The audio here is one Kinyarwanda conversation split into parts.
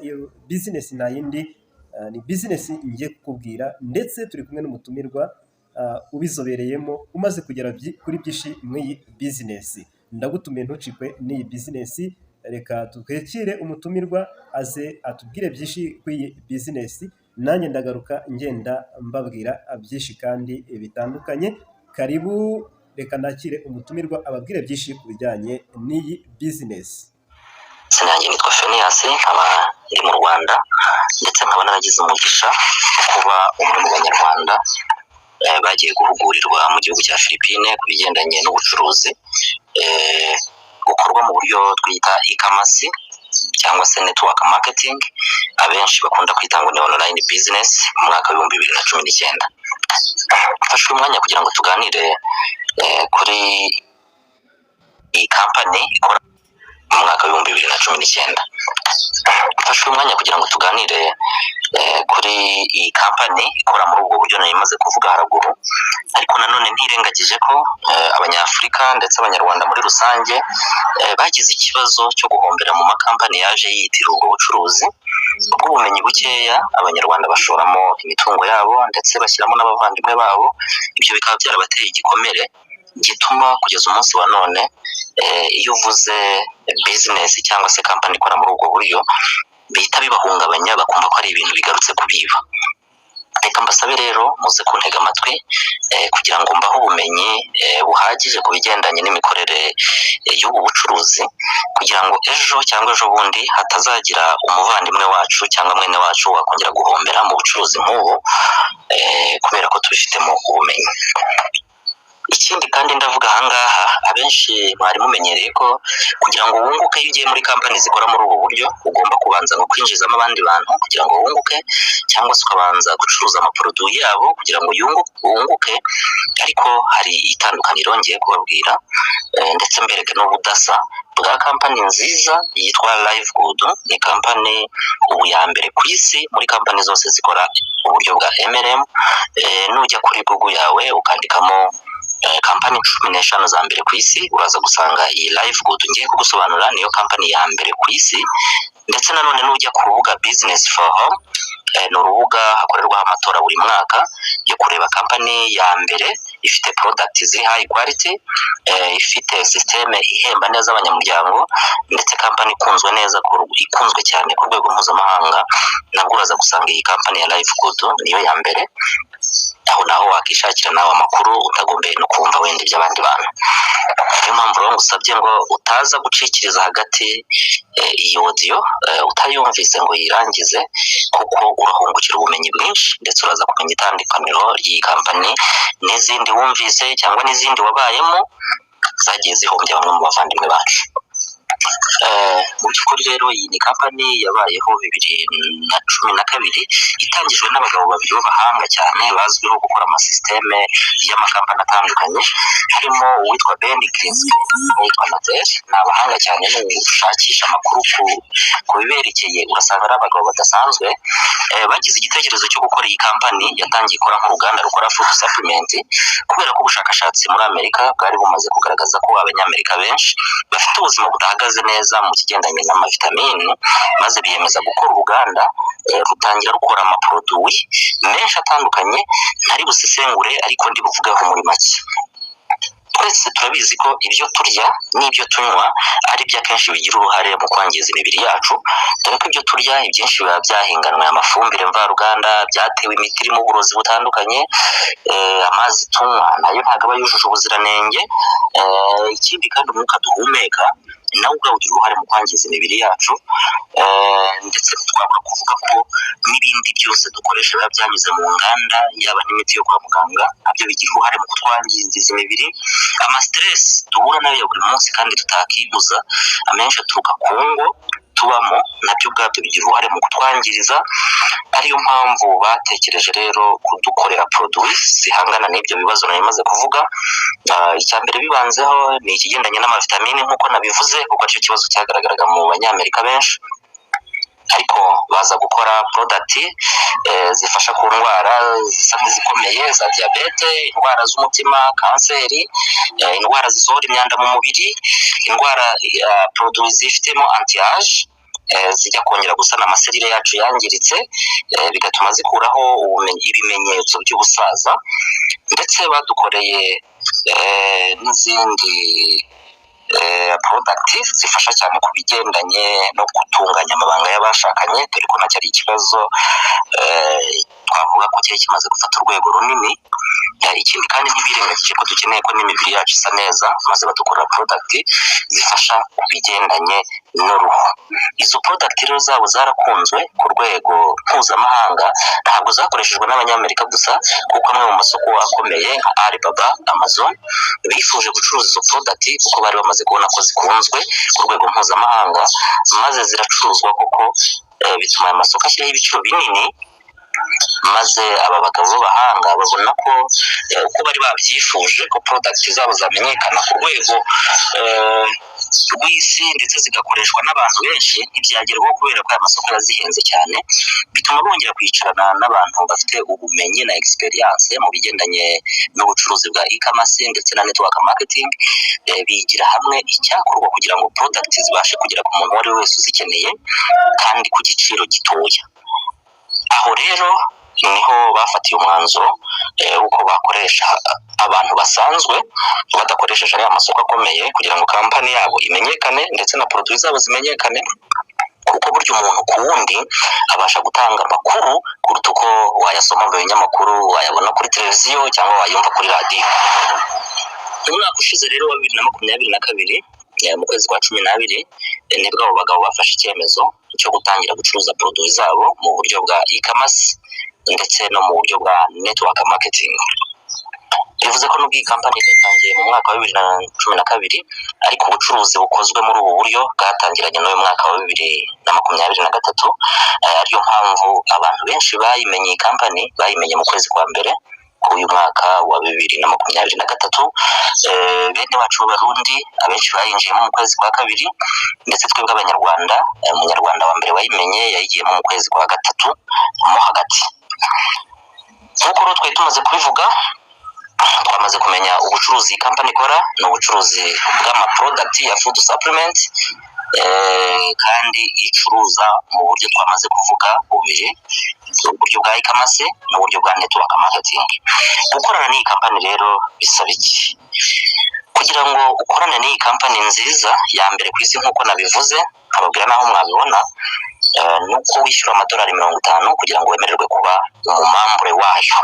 Iyo business nta yindi, ni business ngiye kukubwira, ndetse turi kumwe n'umutumirwa ubizobereyemo, umaze kugera kuri byinshi muri iyi business. Ndagutumiye, ntucikwe n'iyi business. Reka twakire umutumirwa aze atubwire byinshi kuri iyi business, nanjye ndagaruka ngenda mbabwira byinshi kandi bitandukanye. Karibu, reka nakire umutumirwa ababwire byinshi ku bijyanye n'iyi business. Nanjye nitwa Feniyasi, nkaba ndi mu Rwanda, ndetse nkaba naragize umugisha kuba umwe mu Banyarwanda bagiye guhugurirwa mu gihugu cya Philippine ku bigendanye n'ubucuruzi bukorwa mu buryo twita e-commerce cyangwa se network marketing, abenshi bakunda kwita ngo ni online business, mu mwaka w'2019. Mfashe uyu mwanya kugira ngo tuganire kuri iyi kampani ikora mu mwaka w'2019. Mfashe uyu mwanya kugira ngo tuganire kuri iyi kampani ikora muri ubwo buryo nari maze kuvuga haruguru, ariko nanone ntirengagije ko Abanyafurika ndetse Abanyarwanda muri rusange bagize ikibazo cyo guhombera mu makampani yaje yiyitirira ubwo bucuruzi. Kubw'ubumenyi bukeya, Abanyarwanda bashoramo imitungo yabo ndetse bashyiramo n'abavandimwe babo. Ibyo bikaba byarabateye igikomere gituma kugeza umunsi wa none iyo uvuze business cyangwa se kampani ikora muri ubwo buryo, bihita bibahungabanya, bakumva ko ari ibintu bigarutse kubiba. Reka mbasabe rero muze kuntega amatwi kugira ngo mbahe ubumenyi buhagije ku bigendanye n'imikorere y'ubu bucuruzi, kugira ngo ejo cyangwa ejo bundi hatazagira umuvandimwe wacu cyangwa mwene wacu wakongera guhombera mu bucuruzi nk'ubu, kubera ko tubifitemo ubumenyi. Ikindi kandi ndavuga ahangaha, abenshi mwari mumenyereye ko kugira ngo wunguke, iyo ugiye muri kampani zikora muri ubu buryo, ugomba kubanza ngo kwinjizamo abandi bantu kugira ngo wunguke, cyangwa se ukabanza gucuruza amaproduits yabo kugira ngo wunguke. Ariko hari itandukaniro ngiye kubabwira, ndetse mbereke n'ubudasa bwa kampani nziza yitwa Live Good. Ni kampani ubu ya mbere ku isi muri kampani zose zikora uburyo bwa MLM. Nujya kuri Google yawe ukandikamo kampani 15 za mbere ku isi, uraza gusanga iyi Live Good ngiye kugusobanura niyo kampani ya mbere ku isi. Ndetse nanone nujya ku rubuga Business for Home, ni urubuga hakorerwaho amatora buri mwaka yo kureba kampani ya mbere ifite product ziri high quality, ifite système ihemba neza abanyamuryango, ndetse kampani ikunzwe neza, ikunzwe cyane ku rwego mpuzamahanga, nabwo uraza gusanga iyi kampani ya Live Good niyo ya mbere. Aho naho wakishakira nawe amakuru utagombeye no kumva wenda iby'abandi bantu. Niyo mpamvu rero ngusabye ngo utaza gucikiriza hagati iyi audio utayumvise ngo yirangize, kuko urahungukira ubumenyi bwinshi, ndetse uraza kumenya itandukaniro ry'iyi kampani n'izindi wumvise cyangwa n'izindi wabayemo zagiye zihombya bamwe mu bavandimwe bacu. Mu by'ukuri rero, iyi ni kampani yabayeho 2012, itangijwe n'abagabo babiri b'abahanga cyane bazwiho gukora amasystème y'amakampani atandukanye, harimo uwitwa Ben Glinsky n'uwitwa Nader. Ni abahanga cyane, nushakisha amakuru ku biberekeye urasanga ari abagabo badasanzwe. Bagize igitekerezo cyo gukora iyi kampani. Yatangiye ikora nk'uruganda rukora food supplement, kubera ko ubushakashatsi muri Amerika bwari bumaze kugaragaza ko Abanyamerika benshi bafite ubuzima budahagaze neza mu kigendanye n'amavitamini, maze biyemeza gukora uruganda. Rutangira rukora amaproduits menshi atandukanye ntari busesengure, ariko ndi buvugeho muri make. Twese turabizi ko ibyo turya n'ibyo tunywa ari byo akenshi bigira uruhare mu kwangiza imibiri yacu, dore ko ibyo turya ibyinshi biba byahinganwe amafumbire mvaruganda, byatewe imiti irimo uburozi butandukanye. Amazi tunywa nayo ntabwo aba yujuje ubuziranenge. Ikindi kandi, umwuka duhumeka nawo ubwawo ugira uruhare mu kwangiza imibiri yacu. Ndetse ntitwabura kuvuga ko n'ibindi byose dukoresha biba byanyuze mu nganda, yaba n'imiti yo kwa muganga, nabyo bigira uruhare mu kutwangiriza imibiri. Amastress duhura nayo ya buri munsi kandi tutakibuza, amenshi aturuka ku ngo tubamo, nabyo ubwabyo bigira uruhare mu kutwangiriza. Ariyo mpamvu batekereje rero kudukorera produits zihangana n'ibyo bibazo nari maze kuvuga. Icya mbere bibanzeho ni ikigendanye n'amavitamini, nk'uko nabivuze, kuko aricyo kibazo cyagaragaraga mu Banyamerika benshi. Ariko baza gukora product zifasha ku ndwara zisa nk'izikomeye za diyabete, indwara z'umutima, kanseri, indwara zisohora imyanda mu mubiri, indwara, produit zifitemo anti-age. zijya kongera gusana amaserire yacu yangiritse, bigatuma zikuraho ibimenyetso by'ubusaza. Ndetse badukoreye n'izindi product zifasha cyane ku bigendanye no gutunganya amabanga y'abashakanye, dore ko nacyo ari ikibazo twavuga ko cyari kimaze gufata urwego runini. Ikindi kandi, ntibirengagije ko dukeneye ko n'imibiri yacu isa neza, maze badukorera product zifasha ku bigendanye n'uruhu. Izo product rero zabo zarakunzwe ku rwego mpuzamahanga, ntabwo zakoreshejwe n'Abanyamerika gusa, kuko amwe mu masoko akomeye nka Alibaba, Amazon bifuje gucuruza izo product kuko bari bamaze kubona ko zikunzwe ku rwego mpuzamahanga, maze ziracuruzwa koko, bituma aya masoko ashyiraho ibiciro binini. Maze aba bagabo b'abahanga babona ko uko bari babyifuje ko product zabo zamenyekana ku rwego rw'isi ndetse zigakoreshwa n'abantu benshi, ntibyagerwaho kubera ko aya masoko yazihenze cyane. Bituma bongera kwicarana n'abantu bafite ubumenyi na experience mu bigendanye n'ubucuruzi bwa e-commerce ndetse na network marketing, bigira hamwe icyakorwa kugira ngo product zibashe kugera ku muntu uwo ari we wese uzikeneye kandi ku giciro gitoya. Aho rero niho bafatiye umwanzuro w'uko bakoresha abantu basanzwe badakoresheje ariya masoko akomeye, kugira ngo kampani yabo imenyekane ndetse na produit zabo zimenyekane, kuko burya umuntu ku wundi abasha gutanga amakuru kuruta uko wayasoma mu binyamakuru, wayabona kuri televiziyo cyangwa wayumva kuri radiyo. Umwaka ushize rero wa 2022, mu kwezi kwa 12, nibwo abo bagabo bafashe icyemezo cyo gutangira gucuruza produit zabo mu buryo bwa e-commerce ndetse no mu buryo bwa network marketing. Bivuze ko nubwo iyi kampani yatangiye mu mwaka wa 2012, ariko ubucuruzi bukozwe muri ubu buryo bwatangiranye n'uyu mwaka wa 2023, ariyo mpamvu abantu benshi bayimenye. Iyi kampani bayimenye mu kwezi kwa mbere k'uyu mwaka wa 2023. Bene wacu b'Abarundi abenshi bayinjiyemo mu kwezi kwa kabiri, ndetse twebwe Abanyarwanda, Umunyarwanda wa mbere wayimenye yayigiyemo mu kwezi kwa gatatu mo hagati. Nk'uko rero twari tumaze kubivuga, twamaze kumenya ubucuruzi iyi kampani ikora ni ubucuruzi bw'amaproduct ya food supplement, kandi icuruza mu buryo twamaze kuvuga bubiri: uburyo bwa e-commerce n'uburyo bwa network marketing. Gukorana n'iyi kampani rero bisaba iki? Kugira ngo ukorane n'iyi kampani nziza ya mbere ku isi, nk'uko nabivuze nkababwira n'aho mwabibona, ni uko wishyura amadolari 50 kugira ngo wemererwe kuba umumembre wayo.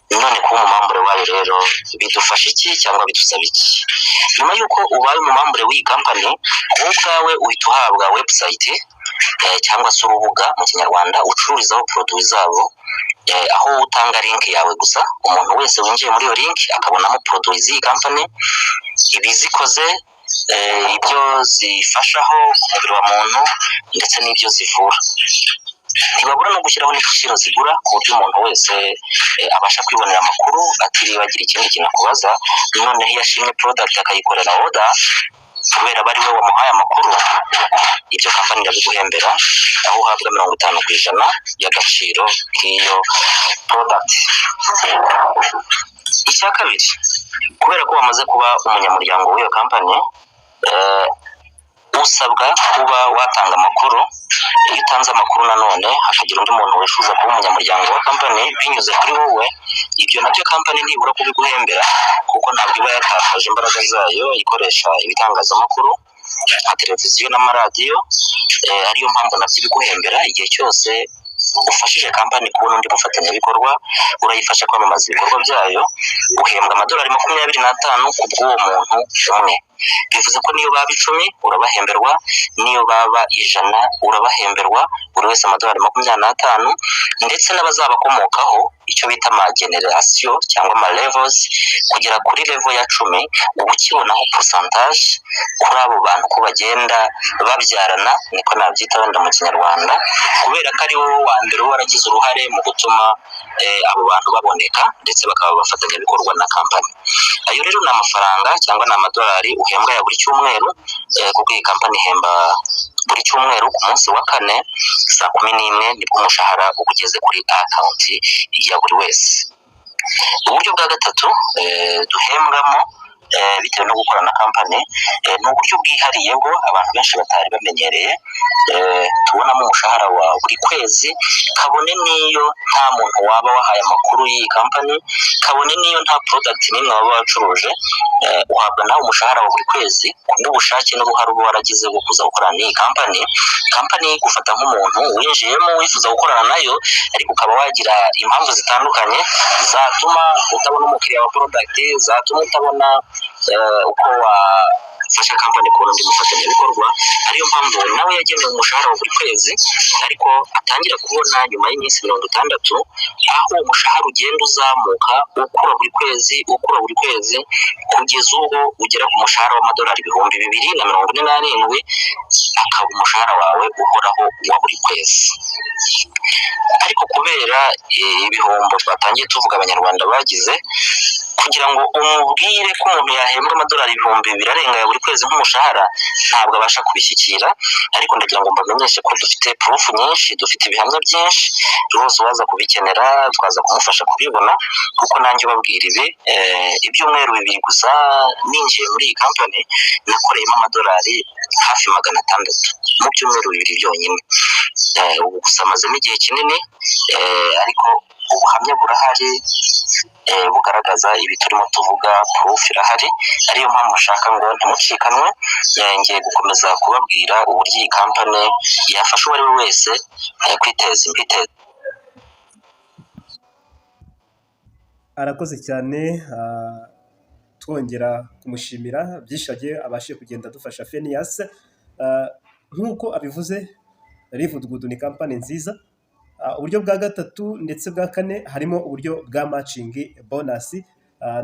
None kuba umumembre wayo rero bidufasha iki cyangwa bidusaba iki? Nyuma y'uko ubaye umumembre w'iyi kampani, wowe ubwawe uhita uhabwa website, cyangwa se urubuga mu Kinyarwanda, ucururizaho produit zabo, aho utanga link yawe gusa, umuntu wese winjiye muri iyo link akabonamo produit z'iyi kampani, ibizikoze, ibyo zifashaho ku mubiri wa muntu ndetse n'ibyo zivura. Ntibabura no gushyiraho n'igiciro zigura, ku buryo umuntu wese abasha kwibonera amakuru atiriwe agira ikindi kintu akubaza. Noneho iyo ashimye product akayikorera order, kubera aba ari we wamuhaye amakuru, ibyo kampani irabiguhembera, aho uhabwa 50% y'agaciro k'iyo product. Icya kabiri, kubera ko wamaze kuba umunyamuryango w'iyo kampani, usabwa kuba watanga amakuru. Iyo utanze amakuru nanone hakagira undi muntu wifuza kuba umunyamuryango wa kampani binyuze kuri wowe, ibyo nabyo kampani nibura kubiguhembera, kuko ntabwo iba yatakaje imbaraga zayo ikoresha ibitangazamakuru nka televiziyo n'amaradiyo, ariyo mpamvu nabyo ibiguhembera. Igihe cyose ufashije kampani kubona undi mufatanyabikorwa, urayifasha kwamamaza ibikorwa byayo, uhembwa amadolari 25 ku bw'uwo muntu umwe. Bivuze ko niyo baba 10 urabahemberwa, niyo baba 100 urabahemberwa, buri wese amadolari 25, ndetse n'abazabakomokaho, icyo bita amagenerasiyo cyangwa amalevels, kugera kuri level ya 10 uba ukibonaho pourcentage kuri abo bantu ko bagenda babyarana, niko nabyita wenda mu Kinyarwanda, kubera ko ari wowe wa mbere uba waragize uruhare mu gutuma abo bantu baboneka ndetse bakaba abafatanyabikorwa na kampani. Ayo rero ni amafaranga cyangwa ni amadolari uhembwa ya buri cyumweru, kuko iyi kampani ihemba buri cyumweru ku munsi wa kane saa 11, nibwo umushahara uba ugeze kuri account ya buri wese. Uburyo bwa gatatu duhembwamo Bitewe no gukora na company, ni uburyo bwihariye bwo abantu benshi batari bamenyereye, tubonamo umushahara wa buri kwezi, kabone n'iyo nta muntu waba wahaye amakuru y'iyi company, kabone n'iyo nta product n'imwe waba wacuruje. Uhabwa nawe umushahara wa buri kwezi kubw'ubushake n'uruhare uba waragize bwo kuza gukorana n'iyi company. Company igufata nk'umuntu winjiyemo wifuza gukorana nayo, ariko ukaba wagira impamvu zitandukanye zatuma utabona umukiriya wa product, zatuma utabona uko wafasha company kubona undi mufatanyabikorwa. Ariyo mpamvu nawe yagenewe umushahara wa buri kwezi, ariko atangira kubona nyuma y'iminsi 60, aho uwo mushahara ugenda uzamuka, ukura buri kwezi, ukura buri kwezi, kugeza ubwo ugera ku mushahara w'amadolari 2047, akaba umushahara wawe uhoraho wa buri kwezi. Ariko kubera ibihombo twatangiye tuvuga abanyarwanda bagize, kugira ngo umubwire ko umuntu yahembwa amadolari 2000 arenga ya buri kwezi nk'umushahara, ntabwo abasha kubishyikira. Ariko ndagira ngo mbamenyeshe ko dufite proof nyinshi, dufite ibihamya byinshi rwose. Uwaza kubikenera twaza kumufasha kubibona, kuko nanjye ubabwira ibi, ibyumweru 2 gusa ninjiye muri iyi company, nakoreyemo amadolari hafi 600 mu byumweru 2 byonyine. Ubu gusa amazemo igihe kinini, ariko ubuhamya burahari, bugaragaza ibi turimo tuvuga, proof irahari. Ariyo mpamvu nshaka ngo ntimucikanwe. Ngiye gukomeza kubabwira uburyo iyi company yafasha uwo ari we wese kwiteza imbere. Arakoze cyane, twongera kumushimira byinshi agiye abashije kugenda adufasha Fenias. Nk'uko abivuze, LiveGood ni company nziza. Uburyo bwa gatatu ndetse bwa kane harimo uburyo bwa matching bonus.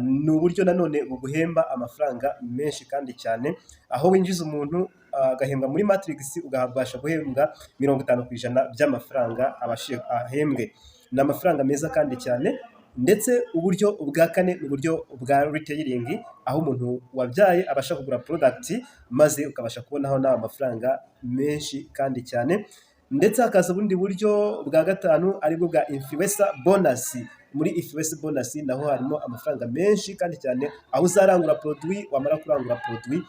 Ni uburyo nanone buguhemba amafaranga menshi kandi cyane, aho winjiza umuntu agahembwa muri matrix, ukabasha guhembwa 50% by'amafaranga abashije ahembwe. Ni amafaranga meza kandi cyane. Ndetse uburyo bwa kane ni uburyo bwa retailing, aho umuntu wabyaye abasha kugura product, maze ukabasha kubonaho nawe amafaranga menshi kandi cyane. Ndetse hakaza ubundi buryo bwa gatanu, aribwo bwa influencer bonus. Muri influencer bonus naho harimo amafaranga menshi kandi cyane, aho uzarangura produit, wamara kurangura produit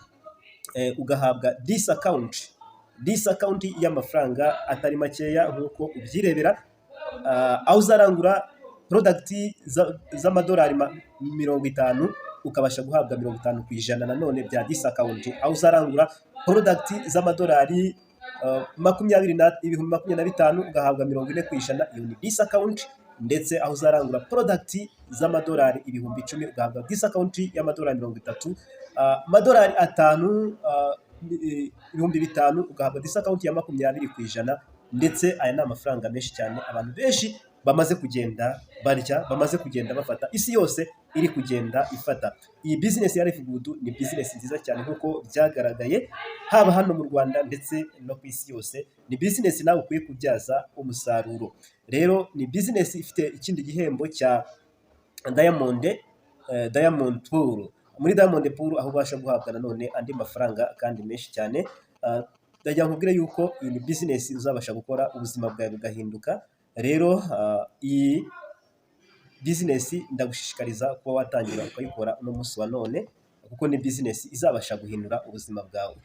ugahabwa discount y'amafaranga atari makeya nk'uko ubyirebera, aho uzarangura product z'amadolari 50, ukabasha guhabwa 50% nanone bya discount, aho uzarangura product z'amadolari makumyabiri na 25,000, ugahabwa 40%, iyo ni discount. Ndetse aho uzarangura product z'amadolari 10,000, ugahabwa discount y'amadolari 30, amadolari 5, 5000, ugahabwa discount ya 20%. Ndetse aya ni amafaranga menshi cyane abantu benshi bamaze kugenda barya, bamaze kugenda bafata, isi yose iri kugenda ifata. Iyi business ya LiveGood ni business nziza cyane nk'uko byagaragaye, haba hano mu Rwanda ndetse no ku isi yose. Ni business nawe ukwiye kubyaza umusaruro. Rero ni business ifite ikindi gihembo cya Diamond Pool. Muri Diamond Pool, aho ubasha guhabwa nanone andi mafaranga kandi menshi cyane. Ndagira nkubwire yuko iyi ni business uzabasha gukora ubuzima bwawe bugahinduka. Rero iyi business ndagushishikariza kuba watangira ukayikora uno munsi wa none, kuko ni business izabasha guhindura ubuzima bwawe.